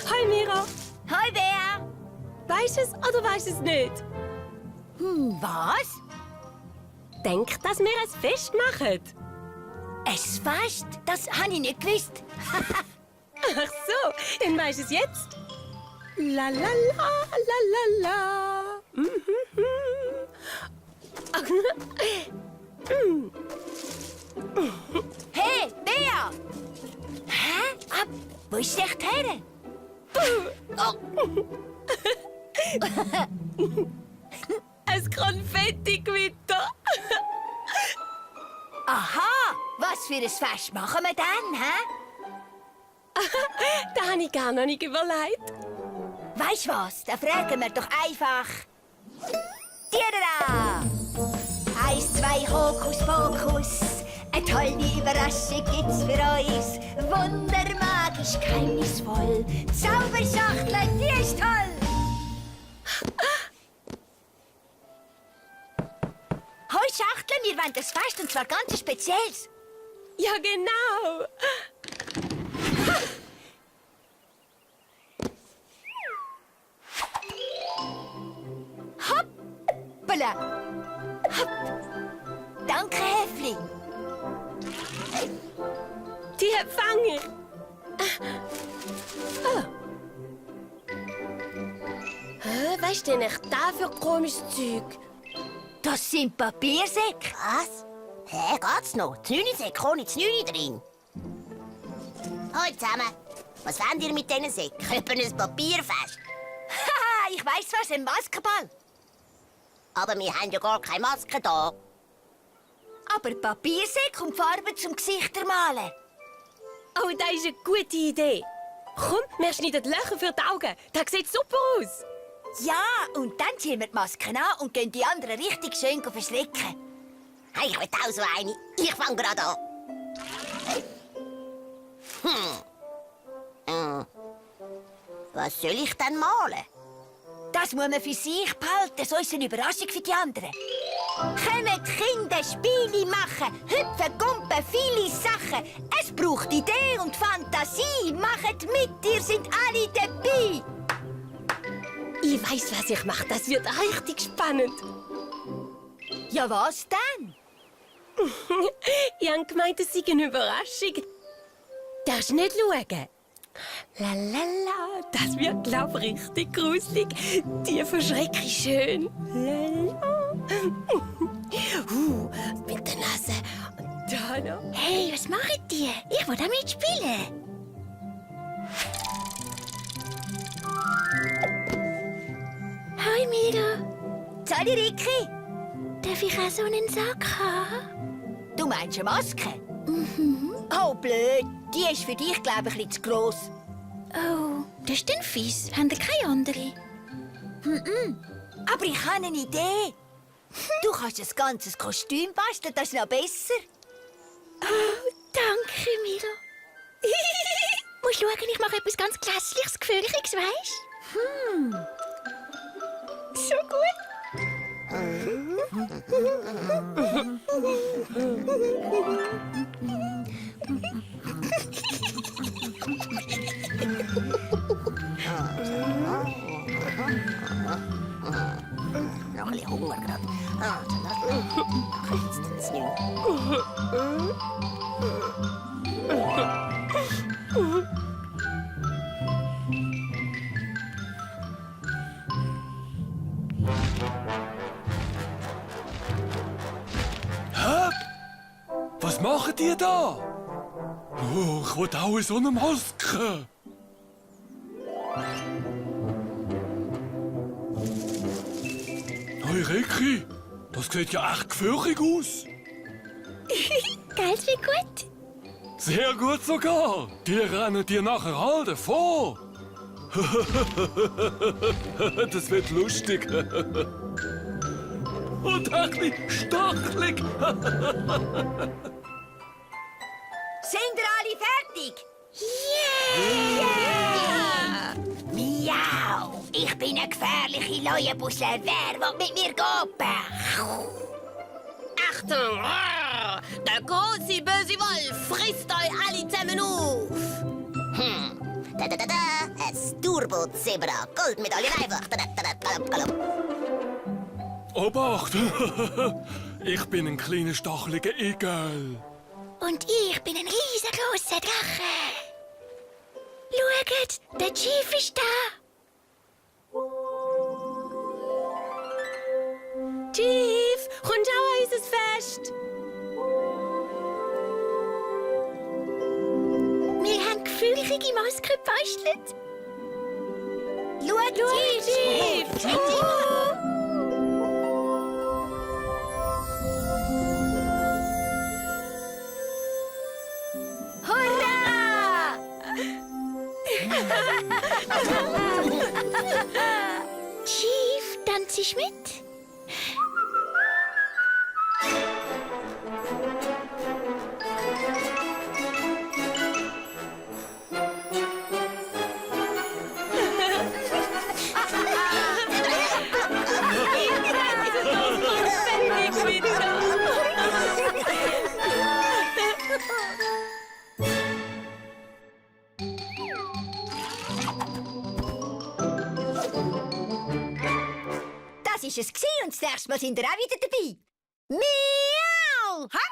Hi Mira. Hi Bea. Weisst du es oder weisst du es nicht? Was? Denk, dass wir ein Fest machen. Ein Fest? Das habe ich nicht gewusst. Ach so, dann weisst du es jetzt. La la la la la la. Hey, Bea! Hä? Wo ist sie echt her? Ein Konfetti-Gewitter. Aha! Was für ein Fest machen wir dann, hä? Das habe ich gar noch nicht überlegt. Weisst was? Da fragen wir doch einfach. Tierra! 1, 2, Hokus Pokus. Eine tolle Überraschung gibt's für uns. Wundermagisch, geheimnisvoll. Zauberschachtel, die ist toll. Hoi Schachtel, wir wollen das Fest und zwar ganz spezielles. Ja, genau. Hoppala! Hopp. Danke, Häfling. Die fange ich. Weißt du nicht, da für komisches Zeug? Das sind Papiersäcke. Was? Hä, geht's noch? Das 9-Säcke ohne das 9 drin. Hallo zusammen. Was wollt ihr mit diesen Säcken? Etwa ein Papierfest? Haha, ich weiss was, ein Maskenball. Aber wir haben ja gar keine Maske da. Aber Papiersäcke und Farbe zum Gesichter malen. Oh, das ist eine gute Idee. Komm, wir schneiden Löcher für die Augen. Das sieht super aus. Ja, und dann ziehen wir die Masken an und gehen die anderen richtig schön verschrecken. Hey, ich will auch so eine. Ich fange gerade an. Was soll ich denn malen? Das muss man für sich behalten, so ist eine Überraschung für die anderen. Kommt Kinder Spiele machen, hüpfen, gumpen, viele Sachen. Es braucht Idee und Fantasie. Macht mit, ihr sind alle dabei. Ich weiss, was ich mache. Das wird richtig spannend. Ja, was denn? Ich habe gemeint, es sei eine Überraschung. Darfst du nicht schauen? La la la, das wird, glaub ich, richtig gruselig. Die verschrecke ich schön. La, la. Mit der Nase und da noch. Hey, was macht ihr? Ich will damit spielen. Hi, Mira. Salut, Ricky. Darf ich auch so einen Sack haben? Du meinst eine Maske? Mhm. Oh, blöd. Die ist für dich, glaube ich, ein bisschen zu gross. Oh, das ist dann fies. Haben ihr keine andere? Aber ich habe eine Idee. Du kannst ein ganzes Kostüm basteln, das ist noch besser. Oh, danke, Mira. Musst schauen, ich mache etwas ganz Glässliches, Gefälliges, weisst? So gut. Noch ein bisschen Hunger gerade. Dann mach ich jetzt das nicht. Was macht ihr da? Oh, ich will auch in so eine Maske. Hey Ricky, das sieht ja echt gefährlich aus. Geil, wie gut. Sehr gut sogar. Die rennen dir nachher halten vor. Das wird lustig. Und ein bisschen stachelig. Sind ihr alle fertig? Yeah! Miau! Ich bin eine gefährliche Leuenbusser. Wer will mit mir gehen? Achtung! Der große böse Wolf frisst euch alle zusammen auf. Ein Turbo-Zebra. Goldmedaille einfach. Obacht! Ich bin ein kleiner, stacheliger Igel. Und ich bin ein riesengroßer Drache. Schaut, der Chief ist da. Chief, kommst du auch an unser Fest? Wir haben gefühlige Masken gebastelt. Schaut, Chief! Hurra! Chief, tanzt mit? Das war es und das nächste Mal sind wir auch wieder dabei. Miau! Ha?